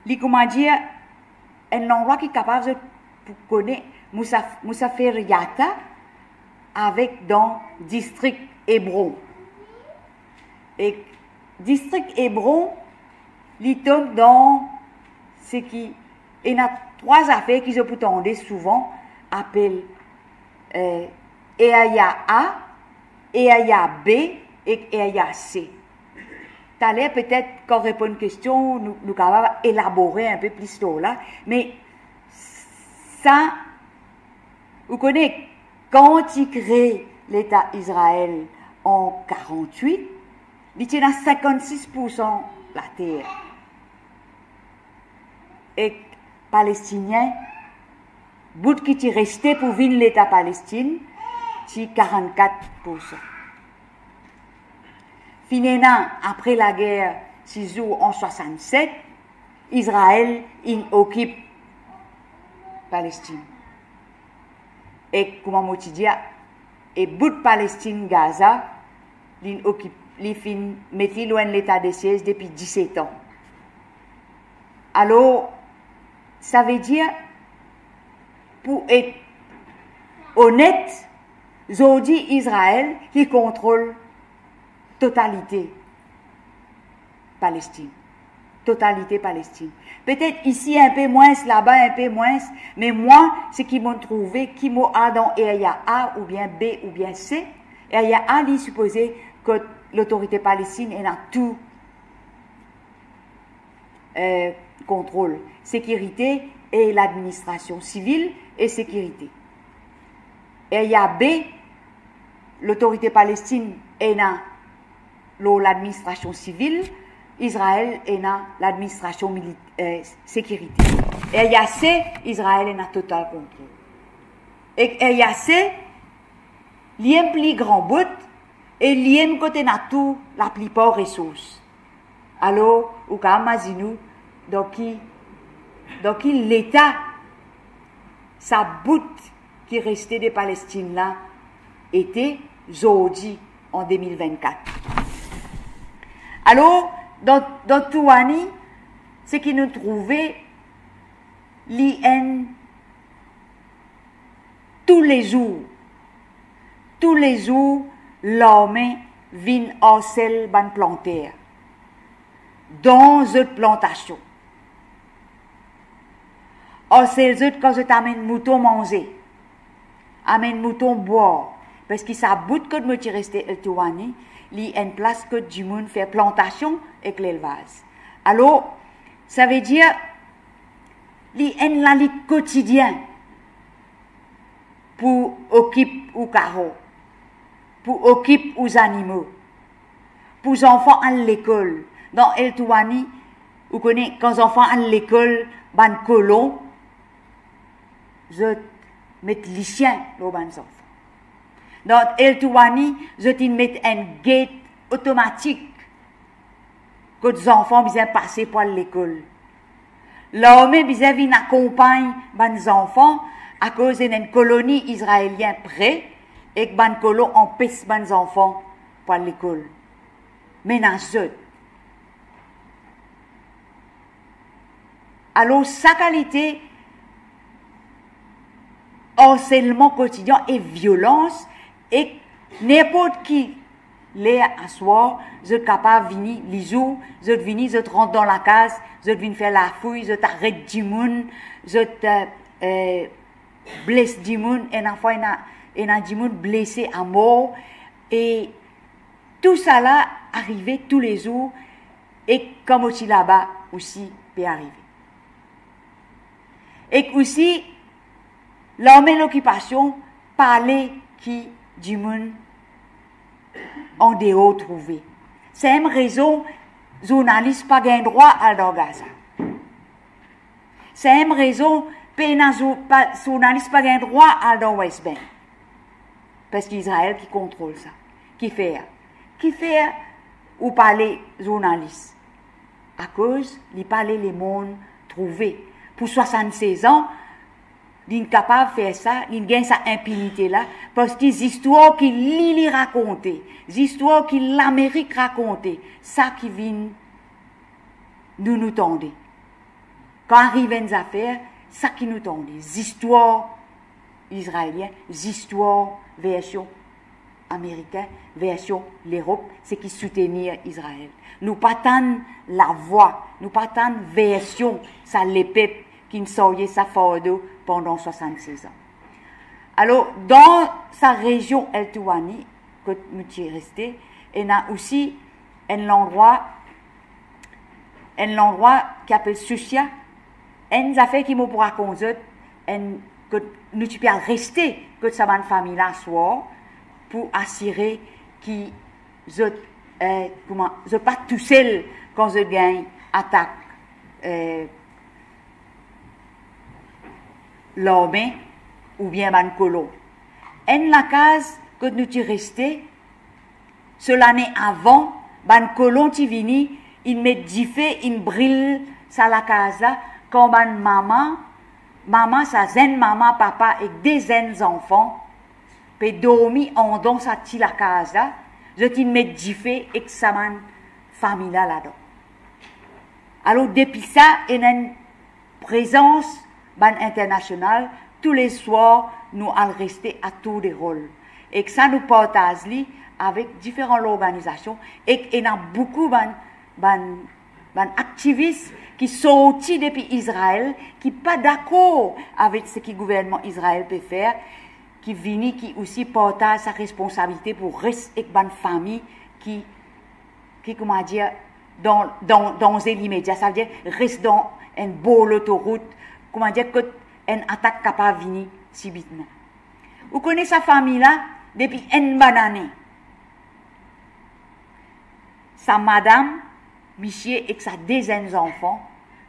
li, kouma dir, enn landrwa ki kapav zot pou kone Mousa-, Mousaferriata avek dan distrik Ebron. Ek distrik Ebron, li tom dan seki, ena trwa zafer ki zot pou tande souvan apel, eh, Area A, Area B ek Area C. Taler, petet, kan reponn kestion, nou, nou kapav elabore enpe plis lor la, me sa, ou kone, kan ti kre Leta Izrael an karant-wit, li ti ena sinkant-sis poursan later. Ek Palestinien, bout ki ti reste pou vinn Leta Palestinn, ti karant-kat poursan. Finn ena, apre lager sis zour an swasann-set, Izrael inn okip Palestinn. Ek kouma mo ti dir, e bout Palestinn, Gaza, li okip-, li finn met li lor enn leta de siez depi diset an. Alor, savedir, pou et onet, zordi Izrael, li kontrol totalite Palestinn. Totalite Palestinn. Petet isi enpe mwins, laba enpe mwins, me mwa, seki mo trouve, ki mo al dan Area A oubien B oubien C, Area A, li sipoze kot lotorite Palestinn ena tou, eh, kontrol, sekirite e ladministrasion sivil e sekirite. Area B, lotorite Palestinn ena lor ladministrasion sivil, Izrael ena ladministrasion mili-, eh, sekirite. Area C, Izrael ena total kontrol. Ek Area C, li enn pli gran bout e li enn kot ena tou laplipar resours. Alor, ou kapav imazinn ou dan ki, dan ki leta sa bout ki reste de Palestinn la ete zordi an de mil vennkat. Alor, dan, dan Touani, seki nou trouve, li enn toulezour, toulezour, larme vinn arsel bann planter dan zot plantasion. Arsel zot kan zot amenn mouton manze, amenn mouton bwar, parski sa bout kot mo ti reste El Touani, li enn plas kot dimoun fer plantasion ek lelvaz. Alor, savedir, li enn lalit kotidien pou okip ou karo, pou okip ou zanimo, pou zanfan al lekol. Dan El Touani, ou kone, kan zanfan al lekol, bann kolon, zot met lisien lor bann zanfan. Dan El Touani, zot inn met enn get otomatik kot zanfan bizin pase pou al lekol. Larme bizin vinn akonpagn bann zanfan, akoz ena enn koloni izraelien pre, ek bann kolon anpes bann zanfan pou al lekol, menas zot. Alor, sa kalite arselman kotidien e violans, e ninport ki ler aswar, zot kapav vini, lizour, zot vini, zot rant dan lakaz, zot vinn fer lafouy, zot aret dimoun, zot, eh, eh, bles dimoun, ena fwa ena, ena dimoun blese amor, e tousala arive toulezour, e kan mo ti laba osi pe arive. Ek osi, larme lokipasion pa le ki dimoun andeor trouve. Samem rezon zournalis pa gagn drwa al dan Gaza. Samem rezon pena zour-, pa, zournalis pa gagn drwa al dan West Bank. Parski Izrael ki kontrol sa. Kifer? Kifer ou pa le zournalis? Akoz li pa le lemonn trouve. Pou swasann-sez an, Li'nn kapav fer sa, li'nn gagn sa inpinite la, parski zistwar ki li, li rakonte, zistwar ki Lamerik rakonte, sa ki vinn nou, nou tande. Kan ariv enn zafer, sa ki nou tande, zistwar izraelien, zistwar version amerikin, version Lerop, seki soutenir Izrael. Nou pa tann lavwa, nou pa tann version sa lepep ki'nn sarye sa fardo pandan swasann-sez an. Alor, dan sa rezion El Touani, kot nou ti reste, ena osi enn landrwa, enn landrwa ki apel Sousia. Enn zafer ki mo pou rakont zot, enn, kot nou ti pe al reste kot sa bann fami la swar, pou asire ki zot, eh, kouma, zot pa tousel kan zot gagn atak, eh, larme oubien bann kolon. Enn lakaz kot nou ti reste, so lane avan, bann kolon ti vini, inn met dife, inn bril sa lakaz la, kan bann mama, mama, sa zenn mama, papa ek de zenn zanfan pe dormi andan sa ti lakaz la, zot inn met dife ek sa bann fami la ladan. Alor, depi sa, ena enn prezans bann internasional, touleswar nou al reste a tour de rol. Ek sa nou partaz li avek diferan lorganizasion, ek ena boukou bann, bann, bann aktivis ki sorti depi Izrael, ki pa dakor avek seki gouvernman Izrael pe fer, ki vini, ki osi partaz sa responsabilite pou res ek bann fami ki, ki, kouma dir, dan, dan danze limedia, savedir res dan enn bor lotorout, kouma dir, kot enn atak kapav vini sibitman. Ou kone sa fami la, depi enn bann ane, sa madam, misie ek sa de zenn zanfan,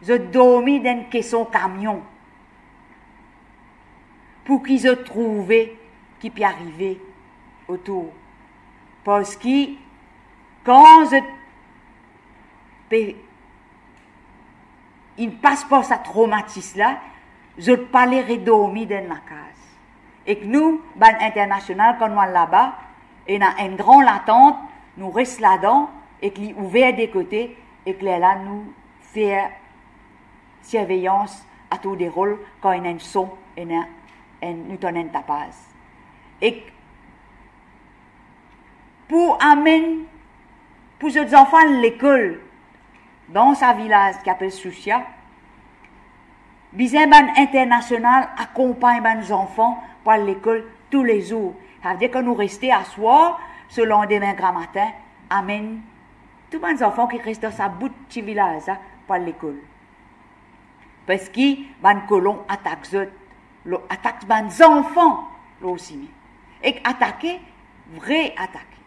zot dormi dan enn keson kamion, pou ki zot trouve ki pe arive otour. Parski kan zot pe, inn pas par sa tromatis la, zot pa le redormi dan enn lakaz. Ek nou, bann internasional, kan nou al laba, ena enn gran latant, nou res ladan, ek li ouver de kote, ek lerla nou fer sirveyans a tour de rol, kan ena enn son, ena enn, nou tann enn tapaz. Ek pou amenn, pou zot zanfan al lekol, dan sa vilaz ki apel Sousia, bizin bann internasional akonpagn bann zanfan pou al lekol toulezour. Savedir kan nou reste aswar, so landime gramatin, amenn tou bann zanfan ki res dan sa bout ti vilaz la pou al lekol. Parski bann kolon atak zot, lor, atak bann zanfan lor sime. Ek atake, vre atake.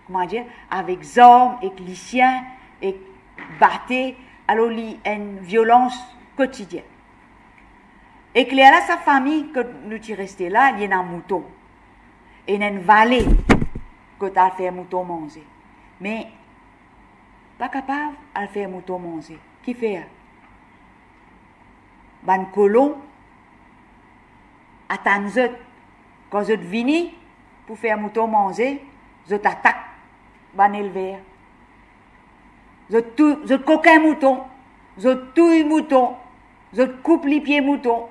Kouma dir, avek zarm, ek lisien, ek bate, alor li enn violans kotidien. Ek lerla sa fami kot nou ti reste la, li ena mouton. Ena enn vale kot al fer mouton manze. Me pa kapav al fer mouton manze. Kifer? Bann kolon atann zot. Kan zot vini pou fer mouton manze, zot atak bann elver. Zot tou-, zot kokin mouton, zot touy mouton, zot koup lipie mouton.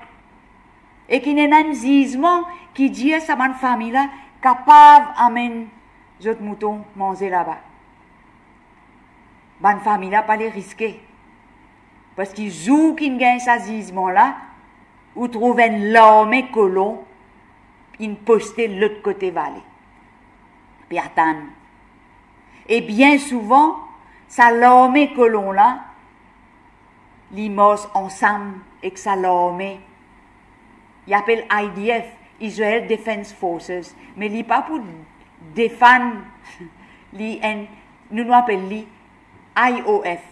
Ek inn ena enn zizman ki dir sa bann fami la kapav amenn zot mouton manze laba. Bann fami la pa le riske. Parski zour ki'nn gagn sa zizman la, ou trouv enn larme kolon inn poste lot kote vale, pe atann. E bien souvan, sa larme kolon la, li mars ansam ek sa larme, li apel I D F, Israel Defense Forces, me li pa pou defann, li enn, nou, nou apel li I O F,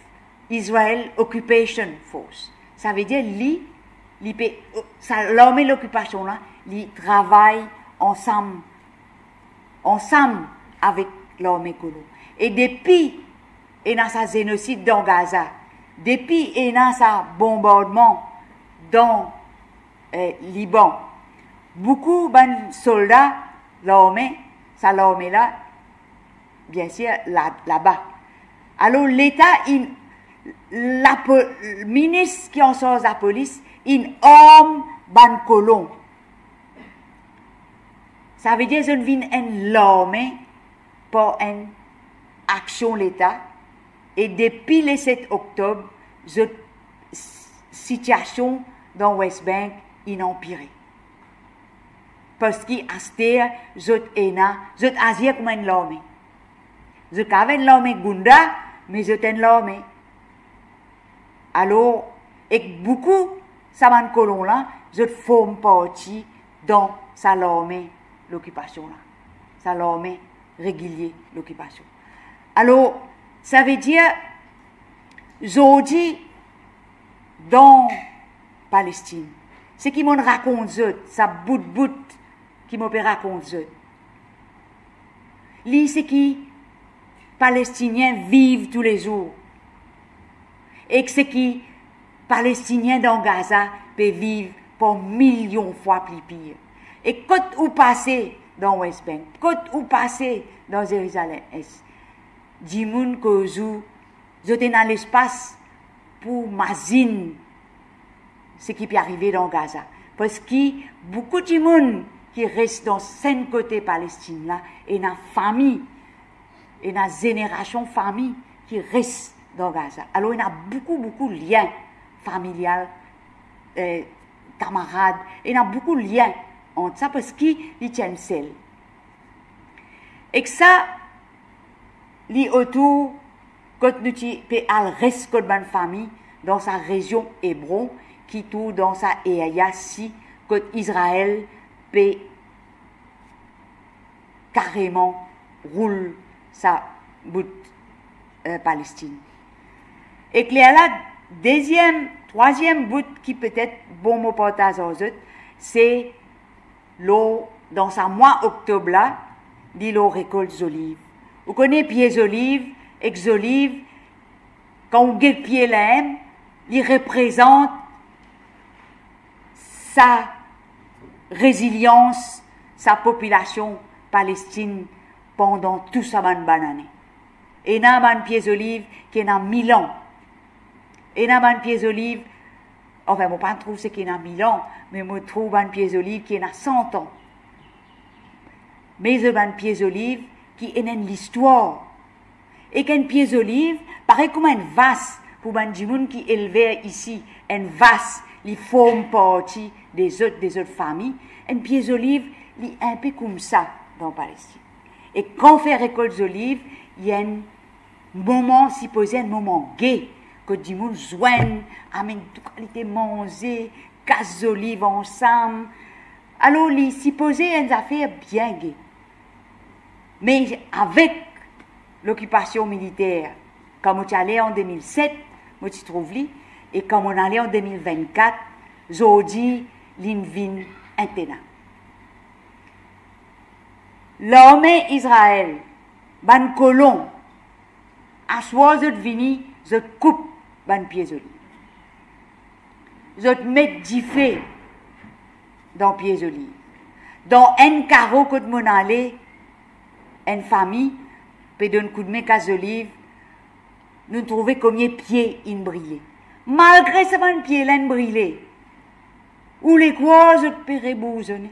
Israel Occupation Force. Savedir li, li pe, sa larme lokipasion la, li travay ansam, ansam avek larme kolon. E depi ena sa zenosid dan Gaza, depi ena sa bonbardman dan eh, Liban. Boukou bann solda larme, sa larme la, biensir, la, laba. Alor, Leta inn, lapo-, minis ki ansarz lapolis inn arm bann kolon. Savedir zot vinn enn larme par enn aksion Leta, e depi le set oktob, zot s-, sitiasion dan West Bank inn anpire. Parski aster zot ena, zot azir kouma enn larme. Zot kav enn larme gounda, me zot enn larme. Alor, ek boukou sa bann kolon la, zot form parti dan sa larme lokipasion la, sa larme regilie lokipasion. Alor, savedir, zordi, dan Palestin, seki mo rakont zot, sa bout bout ki mo pe rakont zot, li seki Palestinien viv toulezour, ek seki Palestinien dan Gaza pe viv par milion fwa pli pir. E kot ou pase dan West Bank, kot ou pase dan Zerizalem Es, dimoun koz ou, zot ena lespas pou mazinn seki pe arive dan Gaza. Parski boukou dimoun ki res dan sa enn kote Palestin la, ena fami, ena zenerasion fami ki res dan Gaza. Alor, ena boukou, boukou lien familial, eh, kamarad, ena boukou lien ant sa, parski li ti enn sel. Ek sa, li otour kot nou ti pe al res kot bann fami dan sa rezion Ebron, ki trouv dan sa eria si kot Izrael pe kareman roul sa bout, eh, Palestin. Ek lerla, deziem, trwaziem bout ki petet bon mo partaz ar zot, se lor, dan sa mwa oktob la, li lor rekolt zoliv. Ou kone pie zoliv, ek zoliv, kan ou get pie la mem, li reprezant sa rezilians sa popilasion Palestin pandan tou sa bann, bann ane. Ena bann pie zoliv ki ena mil an. Ena bann pie zoliv, anfin, mo pa trouv seki ena mil an, me mo trouv bann pie zoliv ki ena san an. Me zot bann pie zoliv ki ena enn listwar. Ek enn pie zoliv, parey kouma enn vas, pou bann dimoun ki elver isi, enn vas, li form parti de zot, de zot fami, enn pie zoliv, li inpe koumsa dan Palestin. E kan fer rekolt zoliv, li enn moman, sipoze enn moman ge, kot dimoun zwenn, amenn tou kalite manze, kas zoliv ansam. Alor, li sipoze enn zafer bien ge. Me avek lokipasion militer, kan mo ti ale an de mil set, mo ti trouv li, e kan mo ale an de mil vennkat, zordi, li vinn intenab. Larme Izrael, bann kolon, aswar zot vini, zot koup bann pie zoliv. Zot met dife dan pie zoliv. Dan enn karo kot mo ale, enn fami pe donn koudme kas zoliv, nou trouve komie pie inn brile. Malgre sa bann pie la inn brile, ou le krwar zot pe rebouzone.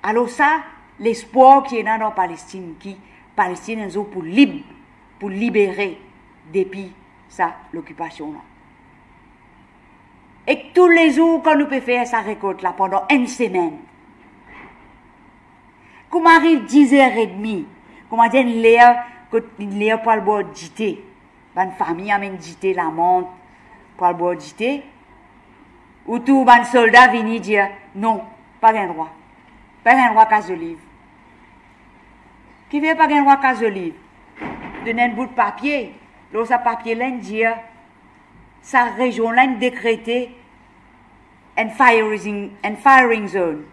Alor sa, lespwar ki ena dan Palestin, ki Palestin enn zour pou lib, pou libere depi sa lokipasion la. Ek toulezour kan nou pe fer sa rekolt la pandan enn semenn, kouma ariv dizer edmi, kouma dir enn ler, kot enn ler pou al bwar dite, bann fami amenn dite, lamant, pou al bwar dite, ou trouv bann solda vini dir, "Non, pa gagn drwa. Pa gagn drwa kas zoliv." Kifer pa gagn drwa kas zoliv? Donn enn bout papie, lor sa papie la inn dir, sa rezion la inn dekrete enn firing, enn firing zone.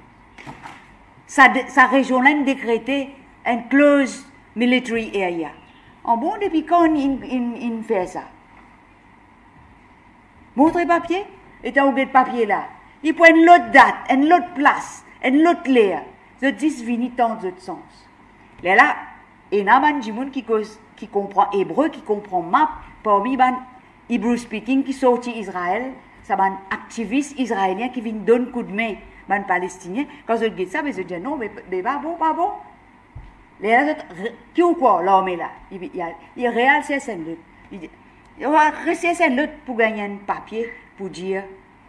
Sa de-, sa rezion la inn dekrete enn closed military area. An bon, depi kan inn, inn, inn fer sa? Montre papie, eta ou get papie la. Li pou enn lot dat, enn lot plas, enn lot ler. Zot zis vini tant zot sans. Lerla, ena bann dimoun ki koz, ki konpran ebre, ki konpran map, parmi bann Hebrew speaking ki sorti Izrael, sa bann aktivis izraelien ki vinn donn koudme bann Palestinien, kan zot get sa, be zot dir, "Non, be, be pa bon, pa bon." Lerla zot re-, ki ou krwar, larme la, li, li, li real sers enn lot. Li, li va res sers enn lot pou gagn enn papie pou dir,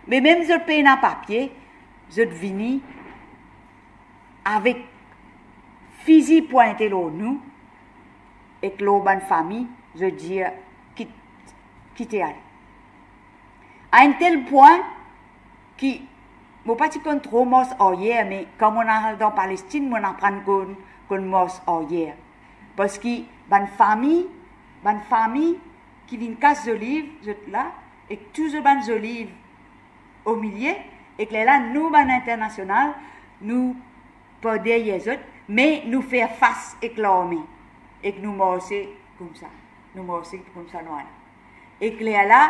me mem zot pena papie, zot vini avek fizi pwinte lor nou, ek lor bann fami, zot dir, "Kit, kite ale." A enn tel pwin ki mo pa ti konn tro mars aryer, me kan mo al dan Palestinn, mo aprann konn, konn mars aryer. Parski bann fami, bann fami ki vinn kas zoliv, zot la, ek tou zot bann zoliv omilie, ek lerla nou bann internasional, nou par deryer zot, me nou fer fas ek larme, ek nou marse koumsa, nou marse koumsa nou al. Ek lerla,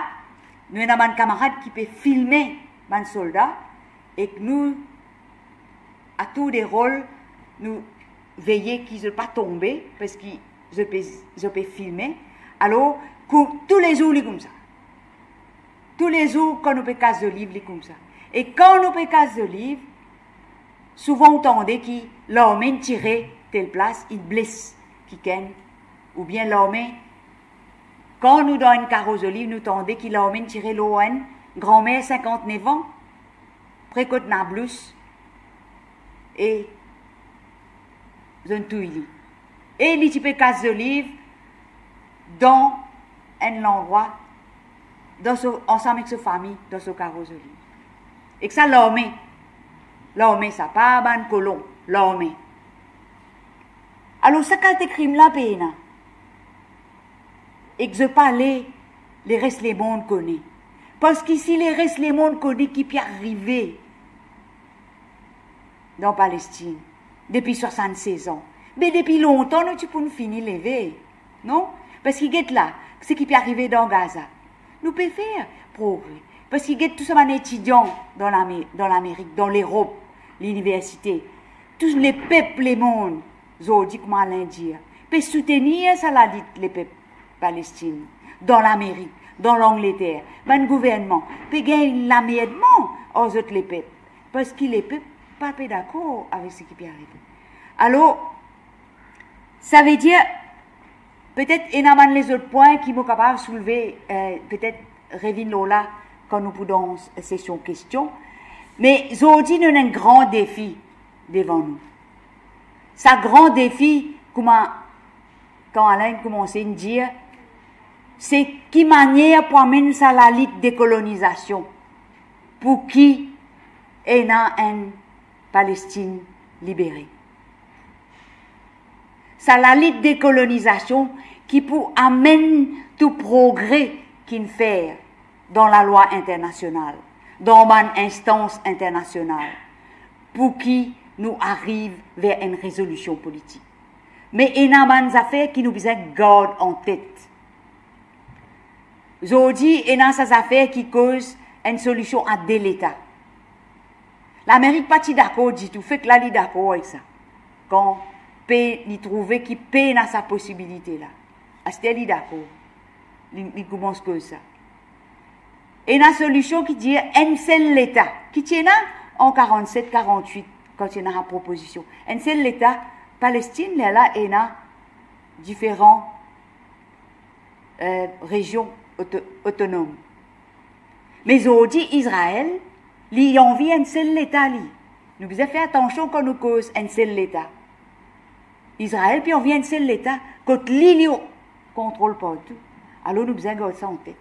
nou ena bann kamarad ki pe filme bann solda, ek nou, a tour de rol, nou veye ki zot pa tonbe, parski zot pe, zot pe filme. Alor, kou-, toulezour li koumsa. Toulezour, kan nou pe kas zoliv, li koumsa. E kan nou pe kas zoliv, souvan ou tande ki larme inn tire tel plas, inn bles kikenn, oubien larme, kan nou dan enn karo zoliv, nou tande ki larme inn tire lor enn granmer sinkant-nef an, pre kot Nablus, e zot inn touy li. E li ti pe kas zoliv dan enn landrwa, dan so, ansam ek so fami, dan so karo zoliv. Ek sa larme, larme sa, pa bann kolon, larme. Alor, sa kalite krim la pena. Ek zot pa le, leres lemond kone. Parski si leres lemond kone ki pe arive dan Palestinn depi swasann-sez an, be depi lontan nou ti pou fini leve, non? Parski get la, seki pe arive dan Gaza. Nou pe fer progre. Parski get tou sa bann etidian dan Lame-, dan Lamerik, dan Lerop, liniversite, tou lepep lemond, zordi kouma Alain dir, pe soutenir sa lalit lepep Palestinn, dan Lamerik, dan Langleter, bann gouvernman pe gagn lamerdman ar zot lepep, parski lepep pa pe dakor avek seki pe arive. Alor, savedir, petet ena bann lezot pwin ki mo kapav soulve, eh, petet revinn lor la kan nou pou dan sesion kestion. Me zordi nou ena enn gran defi devan nou. Sa gran defi, kouma kan Alain koumanse dir, se ki manier pou amenn sa lalit dekolonizasion, pou ki ena enn Palestinn libere. Sa lalit dekolonizasion ki pou amenn tou progre ki'nn fer dan lalwa internasional, dan bann instans internasional, pou ki nou ariv ver enn rezolision politik. Me ena bann zafer ki nou bizin gard antet. Zordi, ena sa zafer ki koz enn solision a de leta. Lamerik pa ti dakor ditou, fek la li dakor avek sa. Kan pe, li trouve ki pena sa posibilite la. Aster li dakor. Li, li koumans koz sa. Ena solision ki dir enn sel leta, ki ti ena an karannset, karannwit, kan ti ena sa propozision. Enn sel leta, Palestinn, lerla ena diferan, eh, rezion oto-, otonom. Me zordi, Izrael, li anvi enn sel leta, li. Nou bizin fer atansion kan nou koz enn sel leta. Izrael pe anvi enn sel leta, kot li, li kontrol partou. Alor, nou bizin gard sa antet.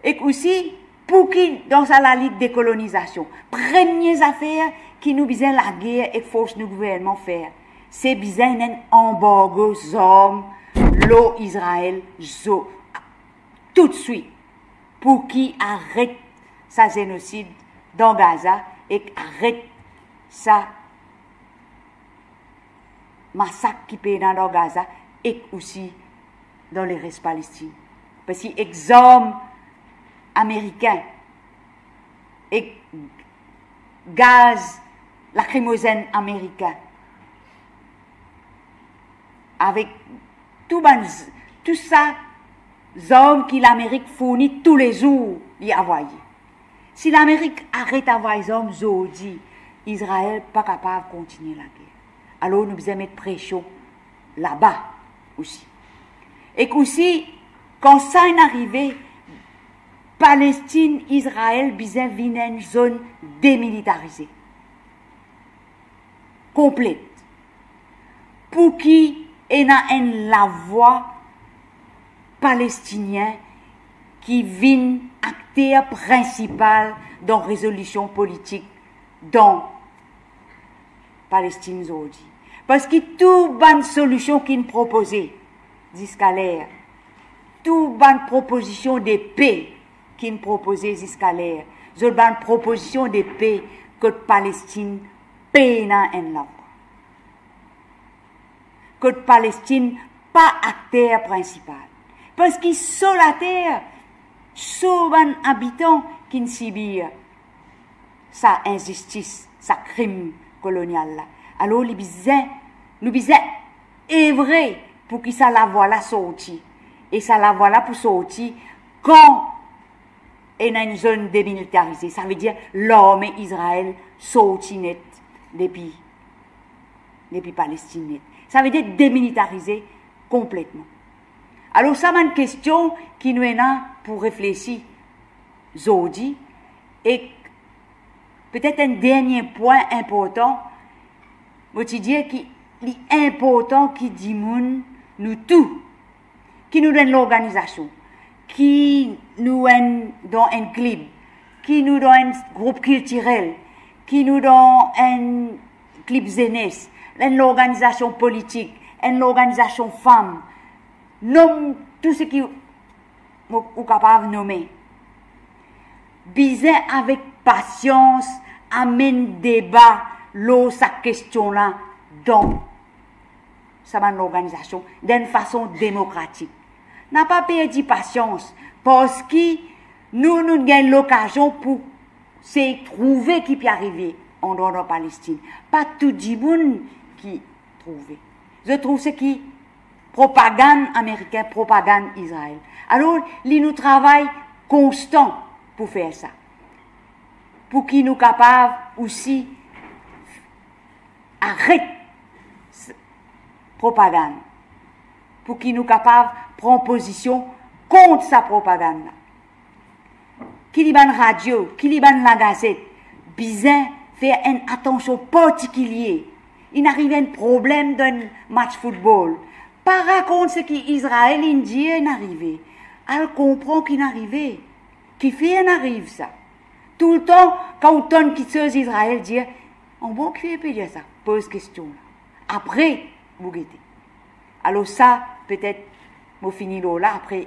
Ek osi, pou ki dan sa lalit dekolonizasion, premie zafer ki nou bizin lager ek fors nou gouvernman fer, se bizin enn anbargo zarm lor Izrael, zo-, toutswit, pou ki aret sa zenosid dan Gaza ek aret sa masak ki pena dan Gaza ek osi dan leres Palestinn. Parski ek zarm amerikin, ek gaz lakrimozenn amerikin, avek tou bann z-, tou sa zarm ki Lamerik fourni toulezour li avoye. Si Lamerik aret avoy zarm zordi, Izrael pa kapav kontigne lager. Alor nou bizin met presion laba osi. Ek osi, kan sa inn arive, Palestinn, Izrael bizin vinn enn zonn demilitarize, konplet, pou ki ena enn lavwa palestinien ki vinn akter prinsipal dan rezolision politik dan Palestinn zordi. Parski tou bann solision ki'nn propoze ziska ler, tou bann propozision de pe ki'nn propoze ziska ler, zot bann propozision de pe kot Palestinn pena enn lavwa, kot Palestinn pa akter prinsipal. Parski so later, so bann abitan ki'nn sibir sa inzistis, sa krim kolonial la. Alor li bizin, nou bizin evre pou ki sa lavwa la sorti. E sa lavwa la pou sorti kan ena enn zonn demilitarize, savedir larme Izrael sorti net depi, depi Palestinn net. Savedir demilitarize konpletman. Alor sa bann kestion ki nou ena pou reflesi zordi, ek petet enn dernie pwin inportan, mo ti dir ki li inportan ki dimoun, nou tou, ki nou dan enn lorganizasion, ki nou enn, dan enn klib, ki nou dan enn group kiltirel, ki nou dan enn klib zenes, enn lorganizasion politik, enn lorganizasion fam, nom tou seki ou, ou kapav nome. Bizin avek pasians amenn deba lor sa kestion la dan sa bann lorganizasion dan enn fason demokratik. Napa perdi pasians, parski nou, nou gagn lokazion pou sey trouve ki pe arive andwar dan Palestinn. Pa tou dimoun ki trouve. Zot trouv seki propagann amerikin, propagann Izrael. Alor, li nou travay konstan pou fer sa. Pou ki nou kapav osi aret s-, propagann. Pou ki nou kapav pran pozision kont sa propagann la. Ki li bann radio, ki li bann lagazet, bizin fer enn atansion partikilie. Inn arive enn problem dan enn match foutbol. Pa rakont seki Izrael inn dir inn arive. Al konpran ki'nn arive. Kifer inn ariv sa? Toultan, kan ou tann kiksoz Izrael dir, "Anbor kifer pe dir sa?" Poz kestion la. Apre, ou gete. Alor sa, petet, mo fini lor la, apre,